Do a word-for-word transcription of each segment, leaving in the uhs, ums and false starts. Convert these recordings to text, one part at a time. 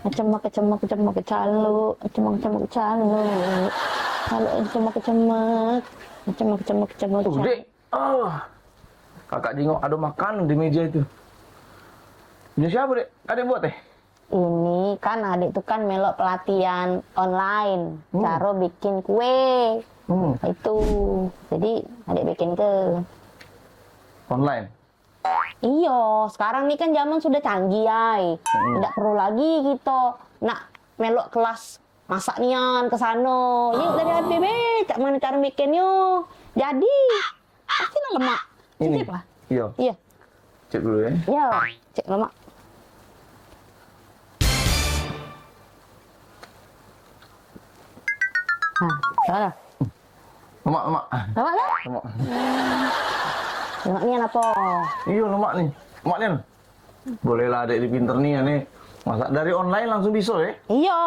Cemek, cemek, cemek, calo. Cemek, cemek, calo. Calo, cemek, cemek. Cemek, cemek, cemek, calo. Dek. Ah. Kakak jingok ado makan di meja itu. Punya siapa, Dek? Adek buat, eh? Ini kan adek tu kan melok pelatihan online, hmm, caro bikin kue. Hmm. Itu. Jadi adek bikin ke online. Iyo, sekarang ni kan zaman sudah canggih, ai. Hmm. Tidak perlu lagi kita nak melok kelas masak nian ke sano. Yo, dari A B B, cak mano caro bikinnyo. Jadi, pastilah lemak. Ini? Cicip lah. Iyo. Iyo. Cek dulu, ya. Iyo, cek lemak. Nah, salah. Lemak, lemak. Lemak kan? Lemak. Hmm. Lemak nian apo? Iyo, lemak ni. Lemak nian. Bolehlah adek ni pinter nian ni. Masak dari online langsung biso, eh? Iyo.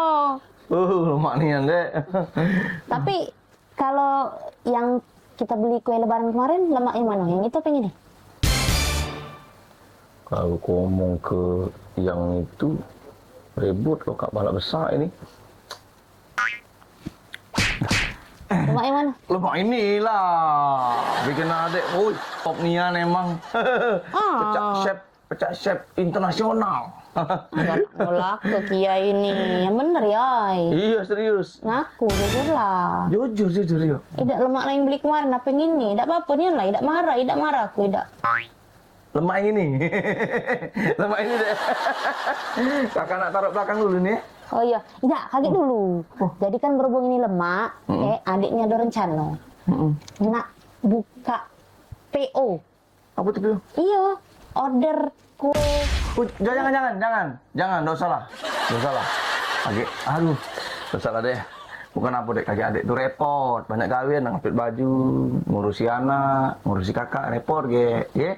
Uh, lemak nian, Dek. Tapi, kalo yang kita beli kue lebaran kemarin, lemak yang mano? Yang itu apa yang ini? Kalo ngomong ke yang itu, ribut kok, Kak, balak besak ini. Lemak yang mano? Lemak inilah. Bikin adek, oi, top nian emang. Ah. Pecak chef, pecak chef internasional. Agak nolak ke Kia ini. Yang bener ya, ai. Iyo, serius. Ngaku, jujur lah. Jujur, jujur, yo. Idak lemak lain beli kemarin, apa yang ini? Idak apa-apa, nian lah. Idak marah, idak marah aku, idak. Lemak yang ini. Lemak ini, Dek. Kakak nak taruh belakang dulu ni, ya. Oh iyo, idak, kagek dulu. Oh. Jadi kan berhubung ini lemak, mm-mm, eh, adeknya ada rencana. Mm-mm. Nak buka P O. Apa tu, P O? Iyo, order kue. Oh, jangan, jangan, jangan. Jangan, ndak usah lah. Ndak usah lah. Agek, aduh, ndak usah lah, Dek. Bukan apa, Dek, kagek adek tu repot. Banyak gawean, ngapit baju, ngurusi anak, ngurusi kakak, repot, gek. Ye?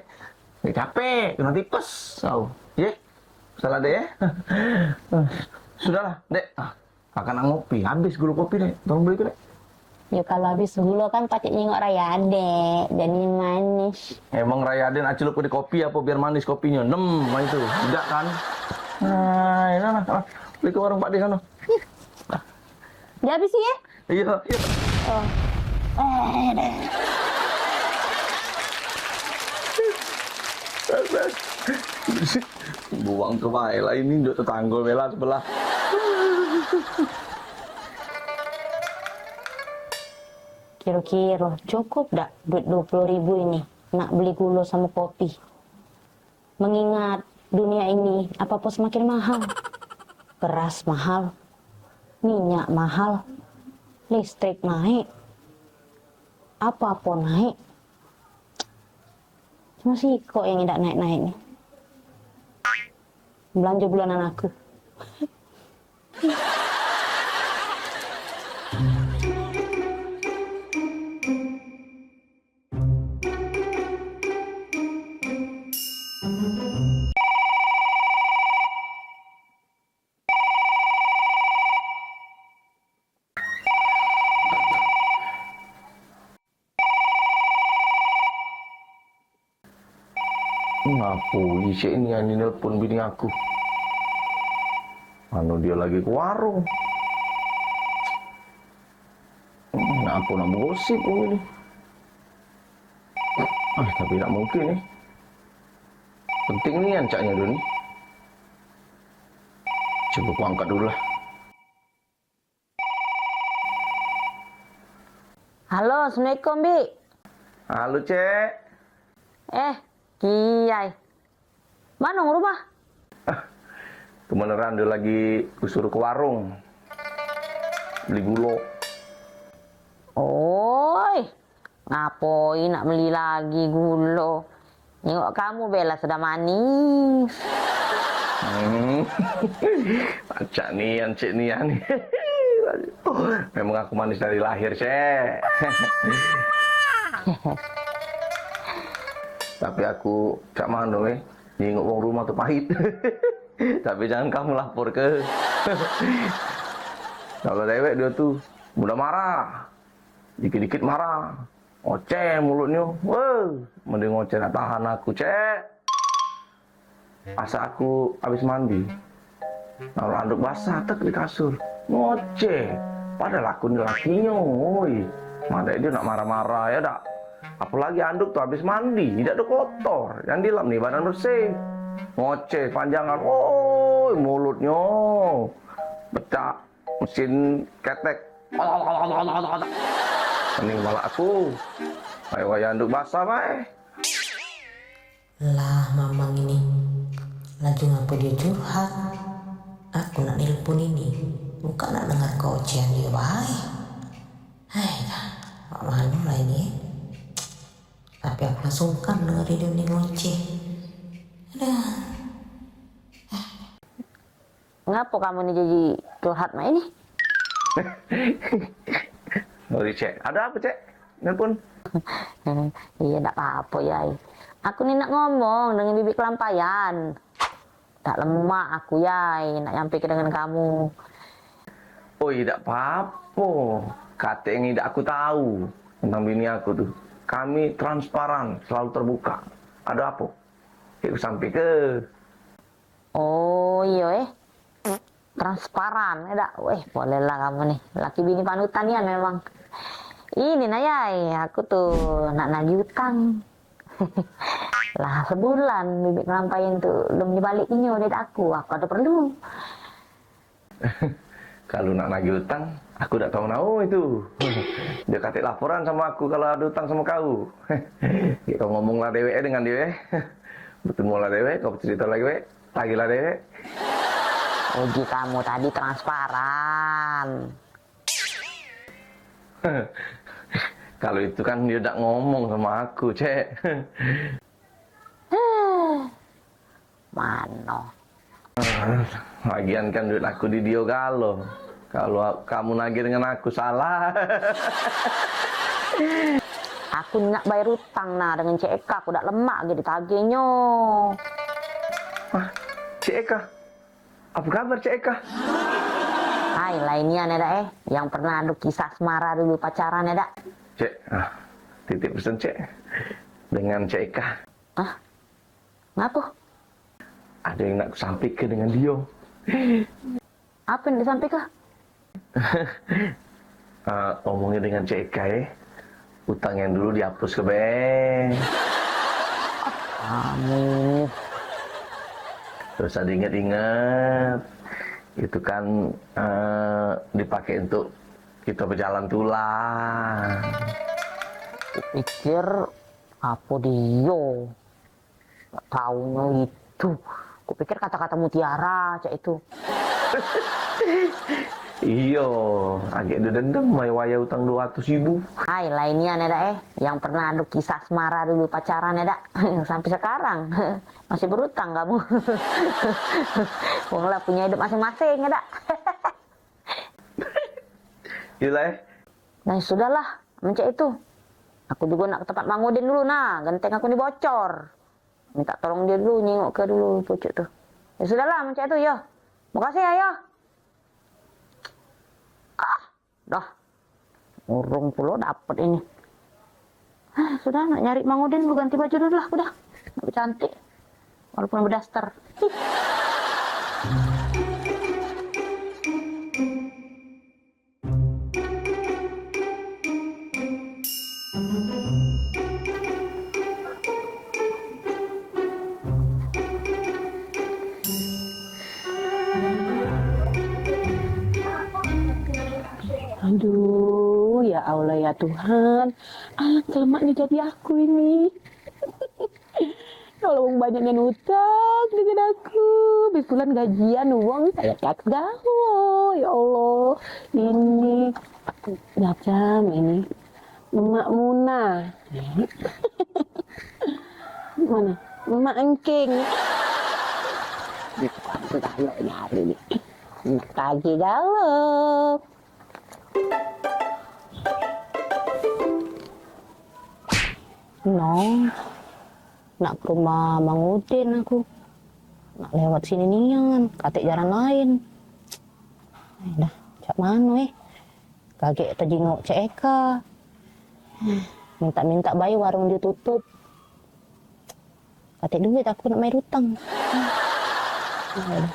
Gek capek, kena tipes. Au. Ye? Ndak usah lah, Dek, ye? Sudahlah, Dek. Ah, kakak nak ngopi. Habis gulo kopi, Dek. Tolong beli ke, Dek? Yo, kalo habis gulo kan pacik nyingok Raya Adek, jadi manis. Emang Raya Adek nak celup di kopi apo biar manis kopinyo? Nem, main tu. Idak kan? Nah, ini nah, nah. Beli ke warung Pak De sana. Dio habis ye? Iyo, iyo. Oh. Eh, deh. Buang ke bae lah ini, duduk tetanggo bela sebelah. Kiro-kiro cukup dak duit dua puluh ribu ini nak beli gulo samo kopi? Mengingat dunia ini apa-apa semakin mahal. Beras mahal, minyak mahal, listrik naik, apa-apa naik. Cuma sikok yang idak naik-naik ni. Belanja bulanan aku. Ngapo isik ni Ani nelpon bini aku? Anu dio lagi ke warung. Hmm, ngapo nak begosip aku ni? Ah, tapi dak mungkin ni. Penting nian caknyo dio ni. Cubo ku angkat dulu lah. Halo, assalamualaikum, Bi. Halo, Cek. Eh, Kiai. Mano rumah? Ah, kebeneran dio lagi kusuruh ke warung. Beli gulo. Oi, ngapoi nak beli lagi gulo? Nengok kamu, Bella, sudah manis. Hmm. Pacak nian, Cek, nian. Memang aku manis dari lahir, Cek. Tapi aku cak mano, eh, nengok wong rumah tu pahit. Tapi jangan kamu lapor ke. Kalau dewek dia tu mudah marah. Dikit-dikit marah. Ngoceh mulutnyo. Weh, mending ngoceh nak tahan aku, Cek. Asa aku habis mandi. Naruh anduk basah tek di kasur. Ngoceh. Padahal aku ni lakinyo, oi. Madek dio nak marah-marah, ya dak? Apolagi anduk tu habis mandi, dak ado kotor. Yang dilap ni badan bersih. Ngoceh panjangan, oi, mulutnyo pecah mesin ketek. Mending malah aku. Ayo, wayah anduk basah bae. Lah, mamang ini. Lagi ngapo dio curhat? Aku nak nelpon ini. Bukan nak dengar keocehan dio bae. Hai dah, mak mano lah ini, eh? Tapi aku lah sungkan dengar dio ni ngoceh. Aduh. Ngapo kamu ni jadi curhat mak ini? Sorry, Cek. Ada apa, Cek? Nelpon? Iya, ndak apa-apa, Yai. Aku ni nak ngomong dengan bibik kelampayan. Tak lemak aku, Yai, nak nyampe ke dengan kamu. Oh, iya, ndak apa-apa. Kata yang tidak aku tahu tentang bini aku tu. Kami transparan, selalu terbuka. Ada apa? Yuk, sampai ke. Oh, iyo, eh. Transparan, ya dak? Weh, boleh lah kamu nih. Laki bini panutan ya memang. Ini nah, Yai, aku tuh nak nagih utang. Lah, sebulan bibik kelampayan tuh belum dibalik inyo dari aku. Aku ada perlu. Kalau nak nagih utang, aku dak tahu nau itu. Dia katik laporan sama aku kalau ada utang sama kau. Kau ngomong lah dewek dengan dia. Bertemu lah dewek, kau cerita lagi, wek. Lagi lah dewek. Uji kamu tadi transparan. Kalau itu kan dia dak ngomong sama aku, Cek. Mano? Lagian kan duit aku di dio galo. Kalau kamu nagih dengan aku salah. Aku nak bayar utang nah dengan C E K, aku dak lemak lagi ditagihnyo. Wah, C E K? Apa kabar, Cek Eka? Hai, lainnya nih dak, eh, yang pernah ado kisah asmara dulu pacaran ya dak? Cek, ah, titip pesan, Cek, dengan Cek Eka. Ah, ngapo? Ada yang nak kusampike dengan dio. Apa yang disampike? Eh, omongnya dengan Cek Eka, eh. Utang yang dulu dihapus ke, be. Amin. Terus ada inget-inget, itu kan, eh, dipakai untuk kita berjalan tulang. Pikir apa dio? Taunyo itu. Kupikir kata-kata mutiara, cak itu. Iyo, agek ado dendam, mai wayah utang dua ratus ribu. Hai, lainnya nih dak, eh, yang pernah ado kisah asmara dulu pacaran ya dak, sampai sekarang masih berutang kamu. Wong lah punya hidup masing-masing ya dak. Iyolah, eh. Nah, sudahlah, mencak itu. Aku juga nak ke tempat Mang Udin dulu, nah, genteng aku ni bocor. Minta tolong dia dulu, nyengok ke dulu pucuk tu. Ya sudahlah, mencak itu, yo. Makasih ya, yo. Ah, dah. Urung pulo dapet ini. Ah, sudah, nak nyari Mang Udin dulu, ganti baju dulu lah, udah. Nak cantik. Walaupun bedaster. Aduh, ya Allah, ya Tuhan, alangkah lemaknya jadi aku ini. Ya Allah, wong banyak nian utang dengan aku. Habis bulan gajian wong kayak tak gawe. Ya Allah, ini macam ini. Emak Muna. Mana? Emak Engking. Aku tak nyari ni. Nak gaji gawe. No, nak ke rumah Mang Udin aku. Nak lewat sini nian, katik jalan lain. Ai dah, cak mano, eh? Kagek tejingok Cek Eka. Minta-minta bae warung dio tutup. Katik duit aku nak mayar utang. Ai dah.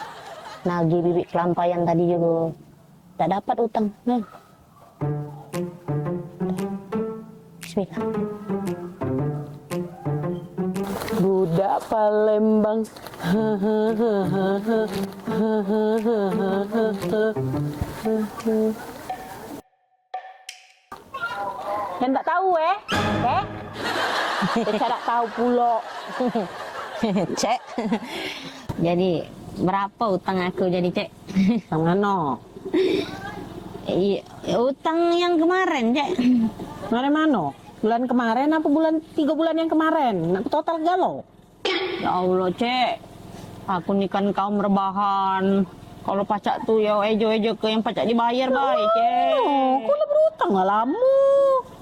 Nagih bibik kelampaian tadi jugo dak dapat utang. Nah. Bismillah. Budak Palembang. Yang tak tahu, eh? Eh? Kita tak tahu pulo. Cek. Jadi, berapa utang aku jadi, Cek? Utang mano? Iya, utang yang kemarin, Cek. Kemarin mano? Bulan kemarin apa bulan, tiga bulan yang kemarin? Nak total galo? Ya Allah, Cek. Aku ni kan kaum rebahan. Kalau pacak tu ya ejo-ejo ke yang pacak dibayar bae, Cek. Oh, kau lah berutang lah lama.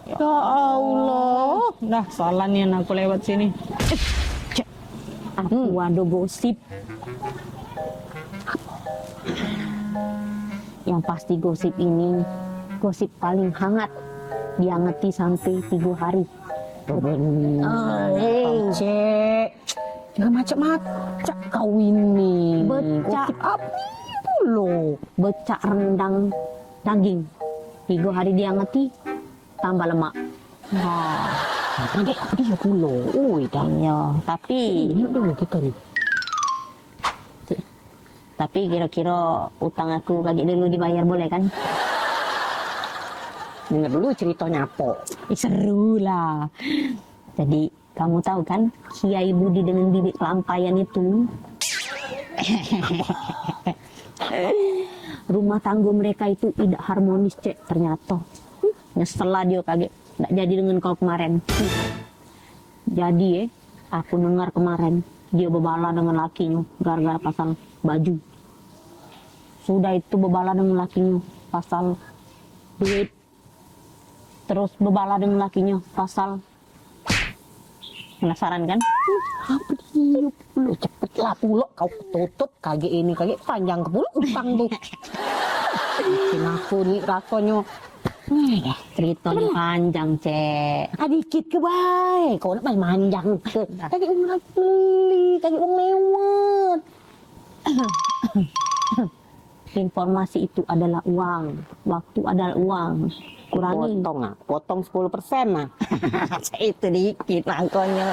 Ya Allah. Dah, salah nian aku lewat sini. Eh, Cek. Aku ada gosip. Yang pasti gosip ini gosip paling hangat. Diangeti sampai tiga hari. Bener. Ah, eh. Cek. Jangan macam-macam kau ini. Becak. Gosip apa pulo? Becak rendang daging. Tiga hari diangeti, tambah lemak. Wah. Ada dia pulo. Ui, dah. Iya, tapi ini dulu kita ni. Tapi kira-kira utang aku kagek dulu dibayar boleh kan? Dengar dulu ceritanya apa. Eh, seru lah. Jadi, kamu tahu kan, Kiai Budi dengan Bibik Kelampaian itu? Rumah tangga mereka itu tidak harmonis, Cek, ternyata. Nyesel lah dia kagek. Ndak jadi dengan kau kemaren. Jadi, eh, aku dengar kemaren, dia bebala dengan lakinyo gara-gara pasal baju. Sudah itu bebala dengan lakinyo pasal duit. Terus bebala dengan lakinyo pasal, penasaran kan? Apa dia pulo? Cepet lah pulo kau tutup, kagek ini, kagek panjang ke pulo utang tu. Bikin aku ni rasonyo. Eh, dah. Ceritanya panjang, Cek. Ah, dikit ke bae. Kau nak main manjang ke? Kagek wong beli, kagek wong lewat. Informasi itu adalah uang. Waktu adalah uang. Kurangi. Potong, ah. Potong sepuluh persen, ah. Itu dikit, makonyo.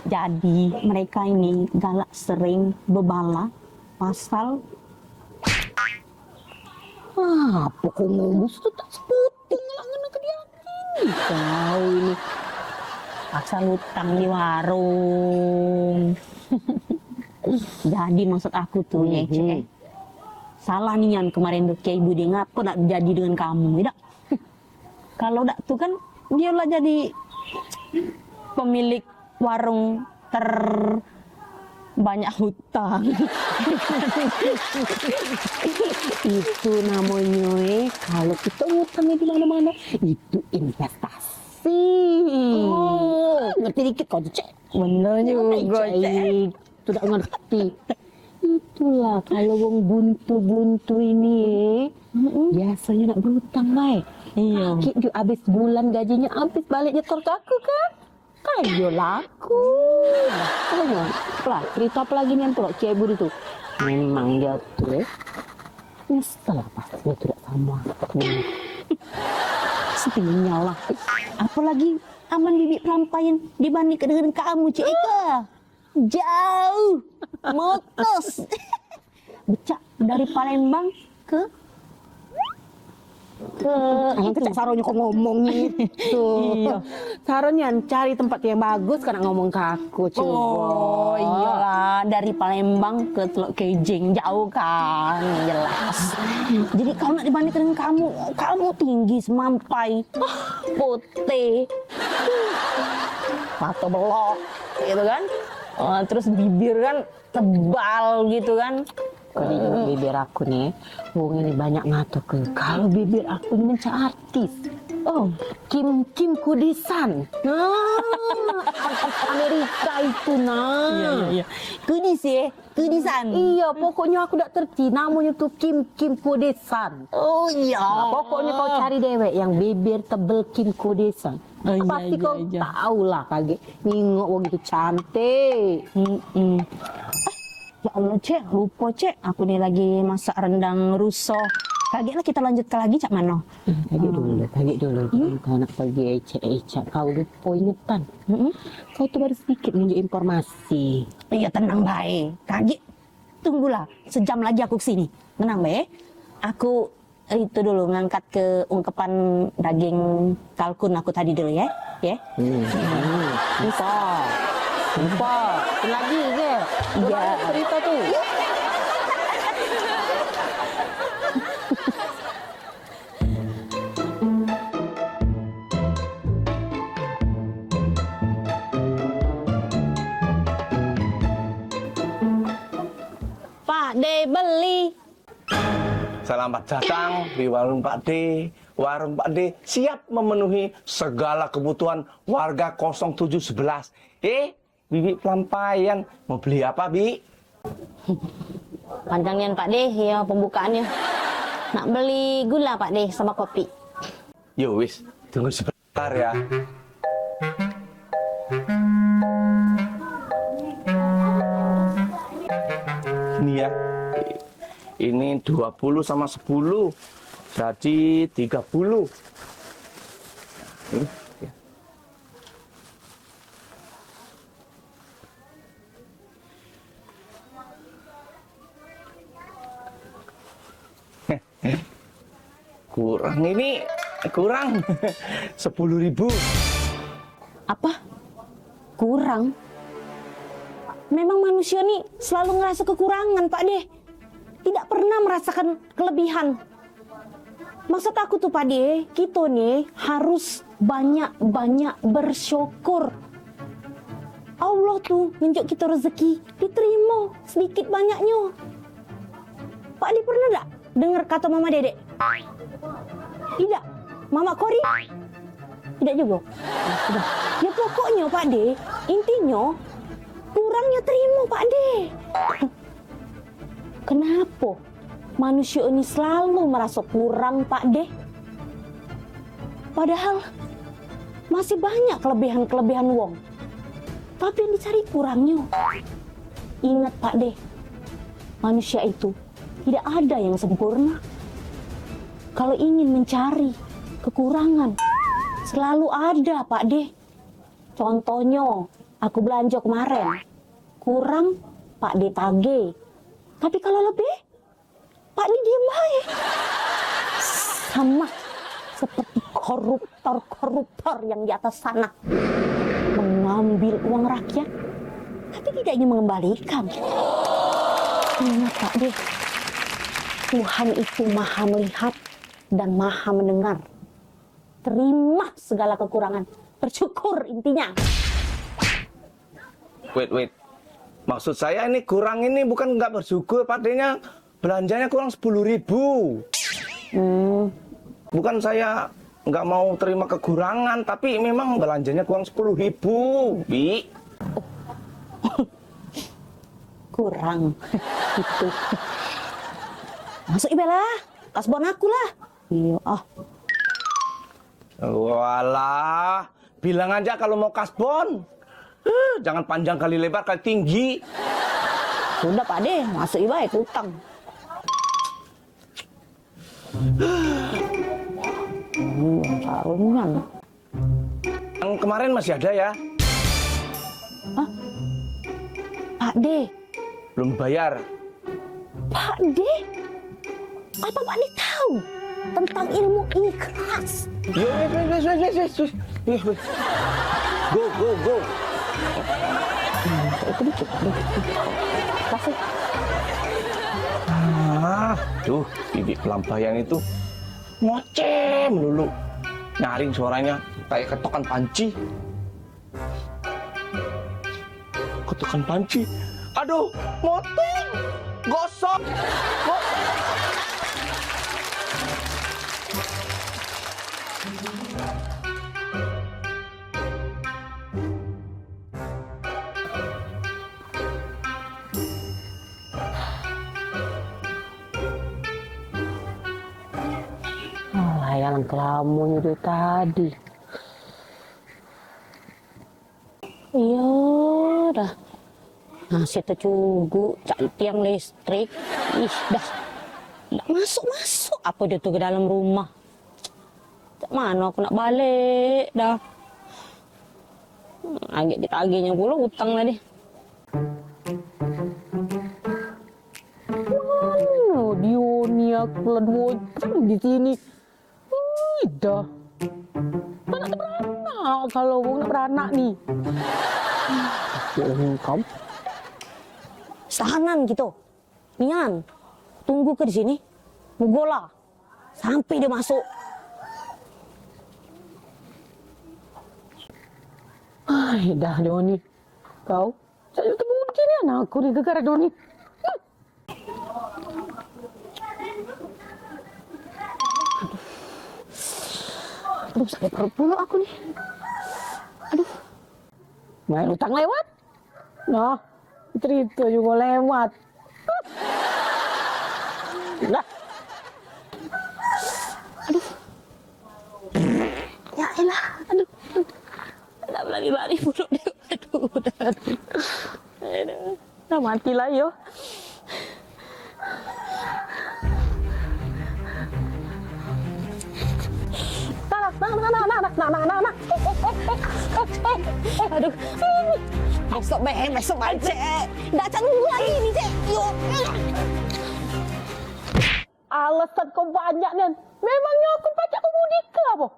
Jadi, mereka ini galak sering bebala pasal apa kau ngomong tu tak sebutin lah ngena ke dia. Kau ini pasal utang di warung. Jadi maksud aku tu, ye, Cek, eh. Salah nian kemarin tu Kiai Budi, ngapa nak jadi dengan kamu, ye dak? Kalau dak tu kan dia lah jadi pemilik warung ter banyak hutang. Itu namonyo, eh, kalau kita ngutang di mana-mana, itu investasi. Oh, ngerti dikit kau tu, Cek. Bener juga, Cek. Itu dak ngerti. Itulah kalau wong buntu-buntu ini, eh, biasanya nak berutang bae. Iya. Sakit juga habis bulan gajinyo habis balik nyetor ke aku kan. Kan yo laku. Apo lah, cerita apa lagi nian pulo Kiai Budi tu? Memang dia tu, eh. Nyesel lah pasti dia tu dak samo aku. Sedihnya lah. Apalagi aman bibik pelampaian dibanding dengan kamu, Cik Eka. Jauh. Motos. Becak dari Palembang ke, ke itu. Cak saronyo kau ngomong ni. Tuh. Iya. Saronyo cari tempat yang bagus, kau nak ngomong ke aku, coba. Oh, iyalah, dari Palembang ke Teluk Kejing, jauh kan, jelas. Jadi kalau nak dibandingkan dengan kamu, kamu tinggi semampai, putih, mata belok, gitu kan. Eh, terus bibir kan tebal gitu kan. Kau ni tengok bibir aku ni, wong ini banyak ngato ke. Kalau bibir aku ni macam artis. Oh, Kim, Kim Kardashian. Nah, artis Amerika itu nah. Iya, iya, iya. Kardashian, eh? Kardashian. Iya, pokoknya aku dak terti. Namanya tu Kim, Kim Kardashian. Oh, iya. Nah, pokoknya kau cari dewek yang bibir tebel Kim Kardashian. Oh, iya, pasti iya, kau iya. Tahu lah kagek. Nengok wong itu cantik. Mm-mm. Eh, Ya Allah, Cek, lupa, Cek. Aku ni lagi masak rendang ruso. Kagek lah kita lanjutkan lagi, cak mano? Hmm, kagek dulu, kagek dulu. Hmm? Kau nak pergi, Cek, Cek. Kau lupa ingetan. Mm-mm. Kau tu baru sedikit nunjuk informasi. Iya, tenang bae. Kagek, tunggulah. Sejam lagi aku ke sini. Tenang bae. Aku itu dulu ngangkat ke ungkepan daging kalkun aku tadi dulu ya, ya. Hmm. Lupa. Lupa. Lagi ke? Iya. Cerita tu. Pak De beli. Selamat datang di warung Pak D. Warung Pak D siap memenuhi segala kebutuhan warga kosong tujuh sebelas. Eh, Bibi Pelampaian, mau beli apa, Bi? Panjang nian, Pak D, ya, pembukaannya. Nak beli gula, Pak D, sama kopi. Yo wis, tunggu sebentar. Bentar ya. Ini ya. Ini dua puluh sama sepuluh. Jadi tiga puluh. Ini, ya. Kurang ini, kurang sepuluh ribu. Apa? Kurang? Memang manusia ni selalu ngerasa kekurangan, Pak Deh. Tidak pernah merasakan kelebihan. Maksud aku tu, Pak Deh, kita ni harus banyak-banyak bersyukur. Allah tu ngenjuk kita rezeki, diterima sedikit banyaknya. Pak Deh pernah dak dengar kata Mama Dedek? Idak. Mama Kori? Idak juga. Idak. Ya pokoknya, Pak De, intinya kurangnya terima, Pak De. Kenapa manusia ini selalu merasa kurang, Pak De? Padahal masih banyak kelebihan-kelebihan wong. Tapi yang dicari kurangnya. Ingat, Pak De, manusia itu tidak ada yang sempurna. Kalau ingin mencari kekurangan, selalu ada, Pak De. Contohnya, aku belanja kemarin, kurang, Pak De tage. Tapi kalau lebih, Pak De diem bae. Sama seperti koruptor-koruptor yang di atas sana. Mengambil uang rakyat, tapi tidak ingin mengembalikan. Ingat, Pak De, Tuhan itu maha melihat dan maha mendengar. Terima segala kekurangan. Bersyukur intinya. Wait, wait. Maksud saya ini kurang ini bukan nggak bersyukur, Pak De-nya belanjanya kurang sepuluh ribu. Hmm. Bukan saya nggak mau terima kekurangan, tapi memang belanjanya kurang sepuluh ribu, Bi. Kurang. Gitu. Masuk ibe lah. Kasbon aku lah. Iya, ah. Walah, bilang aja kalau mau kasbon. Eh, jangan panjang kali lebar kali tinggi. Sudah, Pak De, masuk ibae utang. Hmm, karungan. Yang kemarin masih ada ya? Hah? Pak De. Belum bayar. Pak De? Apa Pak De tahu tentang ilmu ikhlas? Yo, wes, wes, wes, wes, wes, wes, wes. Wes, wes. Go, go, go. Itu dikit, Pak De. Kasih. Ah, tuh, bibik pelampaian itu ngoceh melulu. Nyaring suaranya kayak ketokan panci. Kutukan panci. Aduh, motong. Gosok. Go- Alah, yang kelamunyo dari tadi. Iya dah. Nasi tecuguk, cak tiang listrik. Ih, dah. Dak masuk-masuk apa dia tu ke dalam rumah. Cak mano aku nak balek dah. Agek ditagihnyo pulo utang tadi. Mano dio ni, aku la duo jam di sini. Ui, dah. Kau nak beranak kalau kau nak beranak ni. Bohong kau. Setahanan gitu. Nian, tunggu ke di sini. Mugola. Sampai dia masuk. Ai, dah Doni. Kau, saya tu mungkin ya aku ni gara-gara Doni. Hmm. Aduh, sakit perut pula aku ni. Aduh. Main utang lewat. Nah, cerita juga lewat. Nah. Aduh. Ya elah, aduh. Dah berani-berani puluk dia. Aduh, dah. Aduh. Dah mati lah yo. Nak, nak, nak, nak, nak, nak, nak, nak, nak. Eh, eh, eh, eh, eh, eh, eh. Aduh. Besok, Beh, besok bacek. Dah tak nunggu lagi ni, Cek. Yo. Alasan kau banyak nian. Memangnya aku pacak kau mudika apa?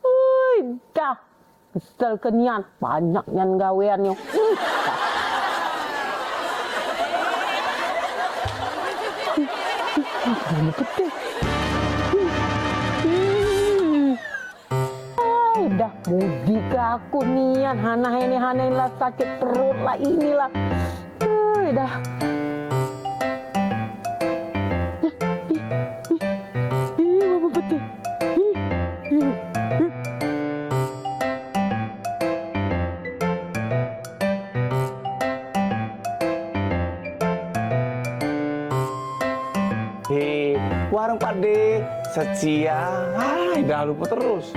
Ui, dah. Kesel ke nian, banyak nian gaweannyo. Ai, dah mudik aku nian, hana ini, hana ini lah, sakit perut lah, inilah. Ai, dah. Ih, ih, ih, ih, apa betul? Hei, warung Pak De, seciang. Ai, dah lupa terus.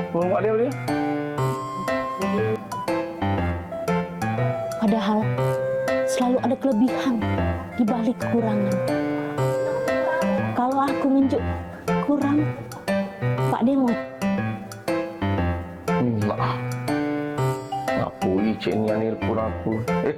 Warung Pak De apa dia? Padahal selalu ada kelebihan di balik kekurangan. Kalau aku ngenjuk kurang, Pak De mau. Nah, ngapui cek ni nelpon aku. Eh.